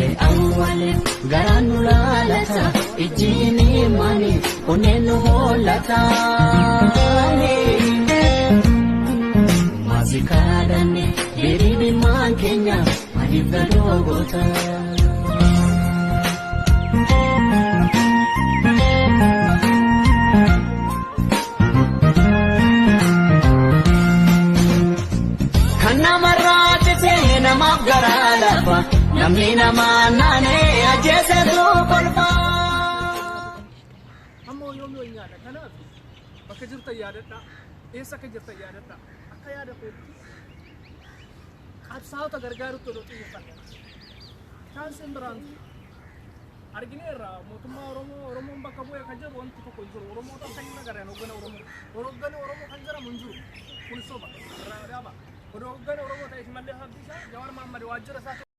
Tole awwaale garaan nu laalata ijjiin himani onneen nu hollata. Maasikaadhaan deebii keenya maaliif gadoo goota? Kan namarraa citee namaaf garaa lafa namni namaa naanee ajjeesetu kolfa. Amma yoom yoo nyaata kanaaf bakka jirtan yaadadhaa. Eessa akka jirtan yaadadhaa. Akka yaada kootti qabsaa'ota gargaarutti odoo xiyyeeffanne. Chaansiin biraan argineerra mootummaa Oromoo Oromoon bakka bu'ee kan jedhu wanti tokko hin jiru. Oromoota akka hin agarreen hoggana Oromoo. Hoggana Oromoo kan jedhamu hin jiru. Kun soba. Irraa dhaaba. Hoggana Oromoo ta'e Shimallis Abdiisaa Jawaar Mahaammad waajjira isaa.